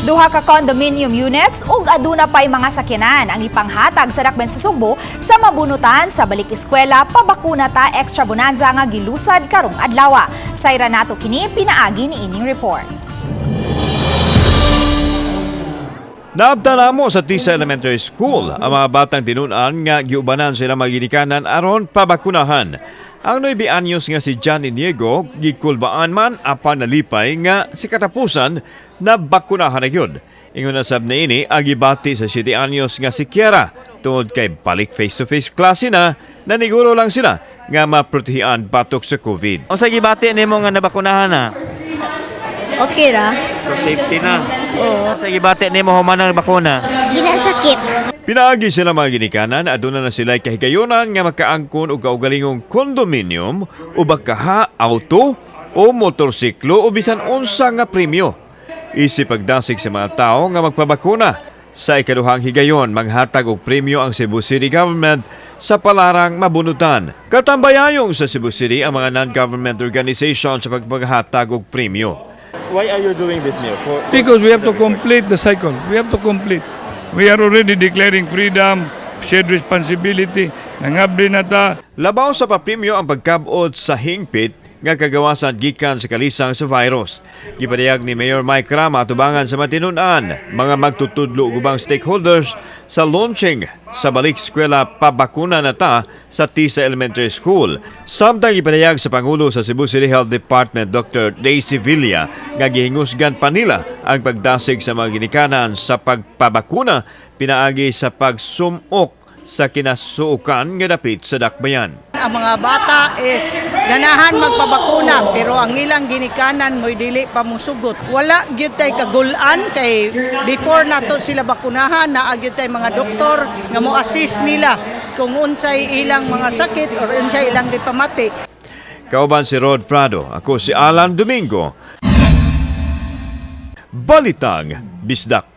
Duha ka condominium units ug aduna pay mga sakyanan ang ipanghatag sa Dakbayan sa Sugbo sa mabunutan sa Balik Eskwela Pabakuna Ta Extra Bonanza nga gilusad karong adlaw. Sayra nato kini pinaagi ni ining report. Naabta namo sa Tisa Elementary School ang mga batang tinunan nga giubanan sila maginikanan aron pabakunahan. Ang 9 anyos nga si Johnny Niego gikulbaan man apan nalipay nga si katapusan na bakunahan na gyud. Ingon na sab niini ang gibati sa 7 anyos nga si Kiara tungod kay balik face-to-face klase na, naniguro lang sila nga maprotehian batok sa COVID. Unsa gibati nimo nga nabakunahan na? Okay ra. So safety na. Oo. Unsa gibati nimo human ang bakuna? Di na sakit. Pinaagi sila mga ginikanan, aduna na sila kahigayonan nga makaangkon og kaugalingong condominium o bakaha auto o motorsiklo o bisan unsa nga premyo. Isip pagdasig sa mga tao nga magpabakuna. Sa ikaduhang higayon, manghatag og premyo ang Cebu City Government sa palarang mabunutan. Katambayayong sa Cebu City ang mga non-government organization sa pagpaghatag og premyo. Why are you doing this, Mayor? For, Because we have to complete the cycle. We have to complete. We are already declaring freedom, shared responsibility. Nangabli na ta. Labaw sa papremyo ang pagkabot sa hingpit nga kagawasan gikan sa kalisang sa virus. Gipadayag ni Mayor Mike Rama tubangan sa matinunan mga magtutudlo ug ubang stakeholders sa launching sa Balik Eskwela Pabakuna na Ta sa Tisa Elementary School. Samtang gipadayag sa Pangulo sa Cebu City Health Department Dr. Daisy Villa nga gihingusgan pa nila ang pagdasig sa mga ginikanan sa pagpabakuna pinaagi sa pagsumok sa kinasuokan nga dapit sa dakbayan. Ang mga bata is ganahan magpabakuna pero ang ilang ginikanan mo'y dili pa musugot. Wala gyud tay kagulan kay before nato sila bakunahan, naa gyud tay mga doktor nga mo assist nila kung unsay ilang mga sakit or unsay ilang gipamati. Kauban si Rod Prado, ako si Alan Domingo. Balitang Bisdak.